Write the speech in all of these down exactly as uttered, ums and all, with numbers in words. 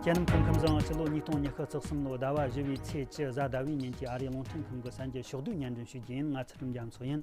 ཁྱེད་རྣམས་སྐུ་ཁམས་བཟང་། སྤྱི་ལོ་ཉིས་སྟོང་ཉི་ཤུ་རྩ་གསུམ་ལོ་ཟླ་བ་བཞི་བའི་ཚེས་བཅུ་གཟའ་ཟླ་བའི་ཉིན་གྱི་ཨ་རིའི་རླུང་འཕྲིན་ཁང་གི་གསར་འགྱུར་ཕྱོགས་བསྡུས་སྙན་སྒྲོན་ཞུ་རྒྱུ་ཡིན། ང་ཚུལ་ཁྲིམས་རྒྱ་མཚོ་ཡིན།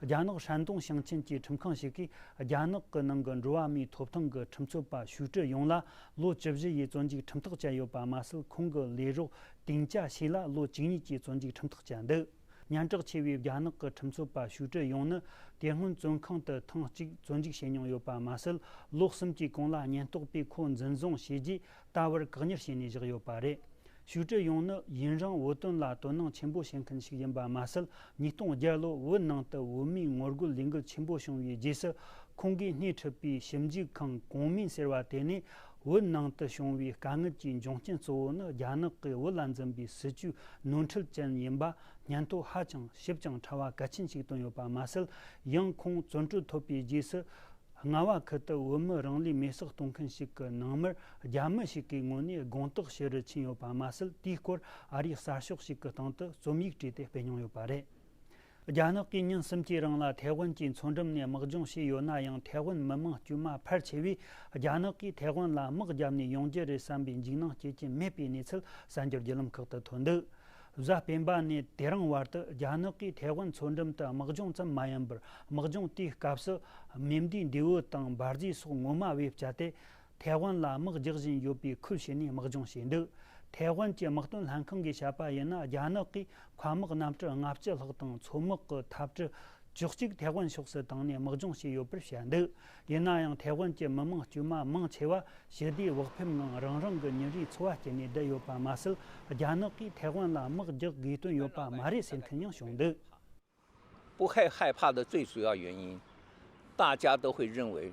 རྒྱ་ནག་ཧྲན་ཏུང་ཞིང་ཆེན་གྱི་ཁྲིམས་ཁང་ཞིག་གིས་རྒྱ་ནག་གི་ནང་གི་འགྲོ་བ་མིའི་ཐོབ་ཐང་གི་ཁྲིམས་རྩོད་པ་ཞུ་ཀྲི་ཡོང་ལ་ལོ་བཅུ་བཞི་ཡི་བཙོན་འཇུག་ཁྲིམས་ཐག་བཅད་ཡོད་པ་མ་ཟད། ཁོང་གི་ལས་རོགས་ཏིང་ཅ་ཤི་ལ་ལོ་བཅུ་གཉིས་ཀྱི་བཙོན་འཇུག་ཁྲིམས་ཐག་བཅད་འདུག་སྙན་གྲགས་ཆེ་བའི་རྒྱ་ནག་གི་ཁྲིམས་རྩོད་པ་ཞུ་ཀྲི་ཡོང་ནི་དེ་སྔོན་བཙོན་ཁང་དུ་ཐེངས་གཅིག་བཙོན་འཇུག་བྱས་མྱོང་ཡོད་པ་མ་ཟད། ལོ་གསུམ་གྱི་གོང་ལ་ཉེན་རྟོག་པས་ཁོ་འཛིན་བཟུང་བྱས་རྗེས་ད་བར་བཀག་ཉར་བྱས་ནས་བཞག་ཡོད་པ་རེད། ཞུ་ཀྲི་ཡོང་ནི་ཡུན་རིང་བོད་དོན་ལ་དོ་སྣང་ཆེན་པོ་བྱེད་མཁན་ཞིག་ཡིན་པ་མ་ཟད། ཉིས་སྟོང་བརྒྱད་ལོ་བོད་ནང་དུ་བོད་མིའི་ངོ་རྒོལ་ལས་འགུལ་ཆེན་པོ་བྱུང་བའི་རྗེས་སུ། ཁོང་གིས་སྣེ་ཁྲིད་པའི་ཞིབ་འཇུག་ཁང་གོང་མིན་ཟེར་བ་དེ་ནས་བོད་ནང་དུ་བྱུང་བའི་དཀའ་ངལ་གྱི་འབྱུང་རྐྱེན་གཙོ་བོ་ནི་རྒྱ་ནག་གིས་བོད་ལ་འཛིན་པའི་སྲིད་བྱུས་ནོར་འཁྲུལ་ཅན་ཡིན་པ་སྙན་ཐོ་ཧ་ཅང་ཞིབ་ཅིང་ཕྲ་བ་གལ་ཆེན་ཞིག་བཏོན་ཡོད་པ་མ་ཟད། ཡང་ཁོང་བཙོན་གྲོལ་ཐོབ་པའི་རྗེས་སུ། རྔ་བ་ཁུལ་དུ་བོད་མི་རང་ལུས་མེར་སྲེག་གཏོང་མཁན་ཞིག་གི་ནང་མིར་རྒྱ་མི་ཞིག་གི་ངོས་ནས་དགོངས་དག་ཞུ་རུ་ཕྱིན་ཡོད་པ་མ་ཟད། དེའི་སྐོར་ཨ་རིའི་གསར་ཤོག་ཞིག་གི་སྟེང་དུ་རྩོམ་ཡིག་བྲིས་ཏེ་སྤེལ་མྱོང་ཡོད་པ་རེད། རྒྱ་ནག་གིས་ཉིན་གསུམ་གྱི་རིང་ལ་ཐའེ་ཝན་གྱི་མཚོ་འགྲམ་ནས་དམག་སྦྱོང་བྱས་ཡོད་ན་ཡང་། ཐའེ་ཝན་མི་མང་དཀྱུས་མ་ཕལ་ཆེ་བས་རྒྱ་ནག་གིས་ཐའེ་ཝན་ལ་དམག་བརྒྱབ་ནས་ཡོང་རྒྱུ་རེད་བསམ་པའི་འཇིགས་སྣང་སྐྱེ་གྱི་མེད་པའི་གནས་ཚུལ་གསར་འགྱུར་བརྒྱུད་ལམ་ཁག་ཏུ་ཐོན་འདུག་གཟའ་སྤེན་པ་ནས་དེ་རིང་བར་དུ་རྒྱ་ནག་གིས་ཐའེ་ཝན་མཚོ་འགྲམ་དུ་དམག་སྦྱོང་ཙམ་མ་ཡིན་པར། དམག་སྦྱོང་དེའི་སྐབས་སུ་མེ་མདའི་མདེའུ་དང་འབར་རྫས་སོགས་ངོ་མ་བེད་སྤྱད་དེ། ཐའེ་ཝན་ལ་དམག་རྒྱག་བཞིན་ཡོད་པའི་ཁུལ་ཞིག་ནས་དམག་སྦྱོང་བྱས་འདུག་ཐའེ་ཝན་གྱི་དམག་དོན་ལྷན་ཁང་གིས་བཤད་པ་ཡིན་ན། རྒྱ་ནག་གིས་མཁའ་དམག་གནམ་གྲུ་ལྔ་བཅུ་ལྷག་དང་མཚོ་དམག་གི་འཐབ་གྲུ་བཅུ་གཅིག་ཐའེ་ཝན་ཕྱོགས་སུ་བཏང་ནས་དམག་སྦྱོང་བྱས་ཡོད་པར་བཤད་འདུག་ཡིན་ན་ཡང་། ཐའེ་ཝན་གྱི་མི་མང་དཀྱུས་མ་མང་ཆེ་བ་ཞི་བདེའི་བག་ཕེབས་ངང་རང་རང་གི་ཉིན་རེའི་འཚོ་བ་སྐྱེལ་ནས་བསྡད་ཡོད་པ་མ་ཟད། རྒྱ་ནག་གིས་ཐའེ་ཝན་ལ་དམག་རྒྱག་དགོས་དོན་ཡོད་པ་མ་རེད་ཟེར་མཁན་ཡང་བྱུང་འདུག 不会害怕的最主要原因，大家都会认为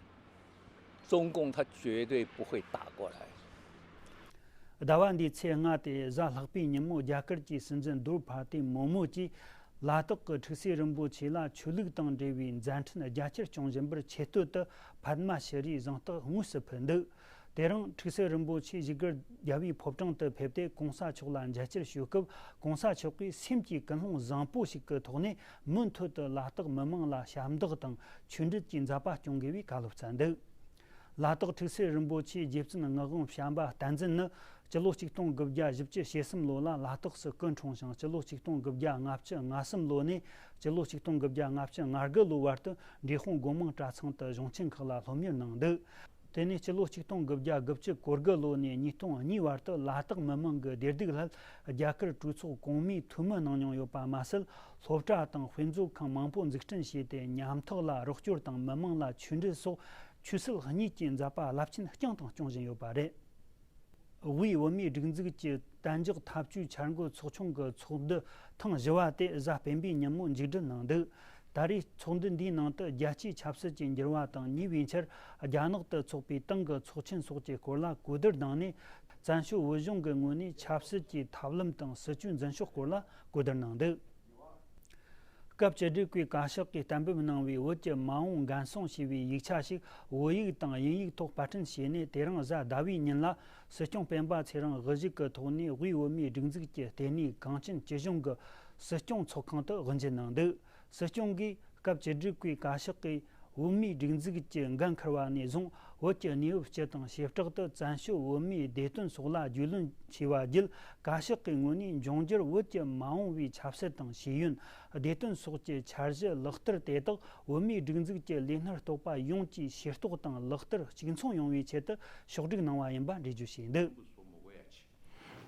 中共他绝对不会打过来。 ཟླ་བ་འདིའི་ཚེས་ལྔ་སྟེ་གཟའ་ལྷག་པའི་ཉིན་མོ། རྒྱ་གར་གྱི་སྲིད་འཛིན་རྡོར་བྷ་ཏི་མུར་མུ་གྱིས་ལ་དྭགས་ཀྱི་ཁྲུག་སེ་རིན་པོ་ཆེ་ལ་ཆོས་ལུགས་དང་འབྲེལ་བའི་མཛའ་འཕྲིན་རྒྱ་ཆེར་གཏོང་བཞིན་པར་ཆེ་བསྟོད་དུ་པདྨ་ཤྲི་གཟེངས་རྟགས་དངོས་སུ་ཕུལ་འདུག་དེ་རིང་ཁྲུག་སེ་རིན་པོ་ཆེ་བཞུགས་སྒར་རྒྱལ་བའི་ཕོ་བྲང་དུ་ཕེབས་ཏེ། གོང་ས་མཆོག་ལ་མཇལ་ཕྱིར་ཞུ་སྐབས། གོང་ས་མཆོག་གིས་སེམས་ཀྱི་ཀུན་སློང་བཟང་པོ་ཞིག་གི་ཐོག་ནས། མུ་མཐུད་དུ་ལ་དྭགས་མི་མང་ལ་ཞབས་འདེགས་དང་ཆོས་འབྲེལ་གྱི་མཛད་པ་སྐྱོང་དགོས་པའི་བཀའ་སློབ་སྩལ་འདུག་ལ་དྭགས་ཁྲུག་སེ་རིན་པོ་ཆེའི་རྗེ་བཙུན་ངག་དབང་བྱམས་པ་བསྟན་འཛིན་ནི། སྤྱི་ལོ་ཆིག་སྟོང་དགུ་བརྒྱ་བཞི་བཅུ་ཞེ་གསུམ་ལོ་ལ་ལ་དྭགས་སུ་སྐུ་འཁྲུངས་ཤིང་། སྤྱི་ལོ་ཆིག་སྟོང་དགུ་བརྒྱ་ལྔ་བཅུ་ང་གསུམ་ལོ་ནས་སྤྱི་ལོ་ཆིག་སྟོང་དགུ་བརྒྱ་ལྔ་བཅུ་ང་དགུ་ལོ་བར་དུ་འབྲས་སྤུངས་སྒོ་མང་གྲྭ་ཚང་དུ་གཞུང་ཆེན་ཁག་ལ་སློབ་གཉེར་གནང་འདུག་དེ་ནས་སྤྱི་ལོ་ཆིག་སྟོང་དགུ་བརྒྱ་དགུ་བཅུ་གོ་དགུ་ལོ་ནས་ཉིས་སྟོང་གཉིས་བར་དུ་ལ་དྭགས་མི་མང་གི་བདེ་སྡུག་སླད་རྒྱ་གར་གྲོས་ཚོགས་གོང་མའི་འཐུས་མི་གནང་མྱོང་ཡོད་པ་མ་ཟད། སློབ་གྲྭ་དང་དཔེ་མཛོད་ཁང་མང་པོ་འཛུགས་སྐྲུན་བྱས་ཏེ། ཉམ་ཐག་ལ་རོགས་སྐྱོར་དང་མི་མང་ལ་ཆོས་འབྲེལ་སོགས་ཆོས་སྲིད་གཉིས་ཀྱི་མཛད་པ་རླབས་ཆེན་བསྐྱངས་དང་སྐྱོང་བཞིན་ཡོད་པ་རེད། དབུས་བོད་མིའི་སྒྲིག་འཛུགས་ཀྱི་གཏན་འཇགས་འཐབ་ཇུས་འཆར་འགོད་ཚོགས་ཆུང་གི་ཚོགས་འདུ་ཐེངས་བཞི་བ་དེ་གཟའ་སྤེན་པའི་ཉིན་མོ་མཇུག་སྒྲིལ་གནང་འདུག་ད་རེས་ཚོགས་འདུ་འདིའི་ནང་དུ་རྒྱལ་སྤྱིའི་ཆབ་སྲིད་ཀྱི་འགྱུར་བ་དང་། ཉེ་བའི་ཆར་རྒྱ་ནག་ཏུ་འཚོགས་པའི་ཏང་གི་ཚོགས་ཆེན་སོགས་ཀྱི་སྐོར་ལ་གོ་བསྡུར་གནང་ནས། བཙན་བྱོལ་བོད་གཞུང་གི་ངོས་ནས་ཆབ་སྲིད་ཀྱི་ཐབས་ལམ་དང་སྲིད་བྱུས་འཛིན་ཕྱོགས་སྐོར་ལ་གོ་བསྡུར་གནང་འདུག་སྐབས་བཅུ་དྲུག་པའི་བཀའ་ཤག་གིས་གཏན་འབེབས་གནང་བའི་བོད་ཀྱི་མ་འོངས་འགན་སྲུང་ཞེས་པའི་ཡིག་ཆ་ཞིག་བོད་ཡིག་དང་དབྱིན་ཡིག་ཐོག་པར་སྐྲུན་བྱས་ནས། དེ་རིང་གཟའ་ཟླ་བའི་ཉིན་ལ་སྲིད་སྐྱོང་སྤེན་པ་ཚེ་རིང་དབུ་བཞུགས་ཀྱི་ཐོག་ནས། དབུས་བོད་མིའི་སྒྲིག་འཛུགས་ཀྱི་ལྟེ་གནས་གངས་ཅན་སྐྱིད་གཤོངས་ཀྱི་སྲིད་སྐྱོང་ཚོགས་ཁང་དུ་དབུ་འབྱེད་གནང་འདུག་སྲིད་སྐྱོང་གིས་སྐབས་བཅུ་དྲུག་པའི་བཀའ་ཤག་གིས་བོད་མིའི་སྒྲིག་འཛུགས་ཀྱི་འགན་འཁུར་བ་ནས་བཟུང་། བོད་ཀྱི་གནས་བབ་སྤྱི་དང་བྱེ་བྲག་ཏུ་བཙན་བྱོལ་བོད་མིའི་བདེ་དོན་སོགས་ལ་རྒྱུས་ལོན་བྱས་པ་བརྒྱུད། བཀའ་ཤག་གི་ངོས་ནས་འབྱུང་འགྱུར་བོད་ཀྱི་མ་འོངས་པའི་ཆབ་སྲིད་དང་ཤེས་ཡོན། བདེ་དོན་སོགས་ཀྱི་འཆར་གཞི་ལག་བསྟར་དེ་དག་བོད་མིའི་སྒྲིག་འཛུགས་ཀྱི་ལས་སྣེར་གཏོགས་པ་ཡོངས་ཀྱིས་ཤེས་རྟོགས་དང་ལག་བསྟར་གཅིག་མཚུངས་ཡོང་བའི་ཆེད་དུ་ཕྱོགས་སྒྲིག་གནང་བ་ཡིན་པ་འགྲེལ་བརྗོད་བྱས་འདུག་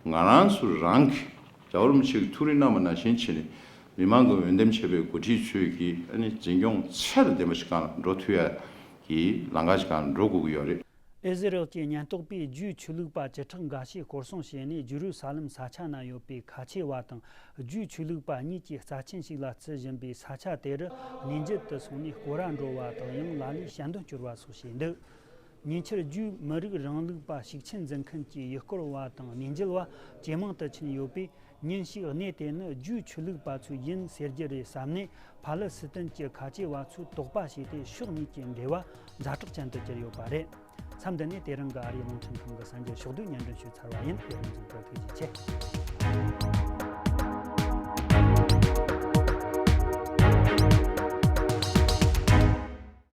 ང་རང་ཚོ་རང་གི་རྒྱལ་བ་རིན་པོ་ཆེ་གི་ཐུགས་རེ་གནང་བ་ནང་བཞིན་བྱས་ནས། མི་མང་གི་འོས་འདེམས་བྱས་པའི་འགོ་ཁྲིད་ཚོས་ཀྱིས་ཨ་ནི་འཛིན་སྐྱོང་ཚད་དང་ལྡན་པ་ཞིག་སྒང་ལ་འགྲོ་ཐུབ་ཡ་གི་ལམ་ཁ་ཞིག་སྒང་ལ་འགྲོ་དགོས་ཀྱི་ཡོད་རེད། ཨི་ཟི་རལ་གྱི་ཉེན་རྟོག་པས་ཇུའི་ཆོས་ལུགས་པ་བཅུ་ཕྲག་འགའ་ཤས་སྐོར་སྲུང་བྱས་ནས། ཇེ་རུ་ས་ལེམ་ས་ཆ་ན་ཡོད་པའི་ཁ་ཆེ་བ་དང་ཇུའི་ཆོས་ལུགས་པ་གཉིས་ཀྱི་རྩ་ཆེན་ཞིག་ལ་བརྩི་བཞིན་པའི་ས་ཆ་དེ་རུ་གནས་མཇལ་དུ་སོང་ནས་སྐོར་ར་འགྲོ་བ་དང་། ཡང་ལ་ལས་ཞལ་འདོན་སྐྱོར་བ་སོགས་བྱས་འདུག་ཉེ་ཆར་ཇུའི་མི་རིགས་རིང་ལུགས་པ་ཤུགས་ཆེན་འཛིན་མཁན་གྱི་ཡུལ་སྐོར་བ་དང་གནས་མཇལ་བ་ཇེ་མང་དུ་ཕྱིན་ཡོད་པས། ཉིན་ཞིག་གནས་དེ་ནི་ཇུའི་ཆོས་ལུགས་པ་ཚོའི་ཡིན་ཟེར་རྒྱུ་རེད་བསམ་ནས། ཕ་ལེ་སི་ཐན་གྱི་ཁ་ཆེ་བ་ཚོས་དོགས་པ་བྱས་ཏེ། ཕྱོགས་གཉིས་ཀྱི་འབྲེལ་བ་ཛ་དྲག་ཅན་དུ་གྱུར་ཡོད་པ་རེད། མཚམས་འདི་ནས་དེ་རིང་གི་ཨ་རིའི་རླུང་འཕྲིན་ཁང་གི་གསར་འགྱུར་ཕྱོགས་བསྡུས་སྙན་སྒྲོན་ཞུས་ཚར་བ་ཡིན། དེ་རིང་ཚོགས་པར་ཐུགས་རྗེ་ཆེ།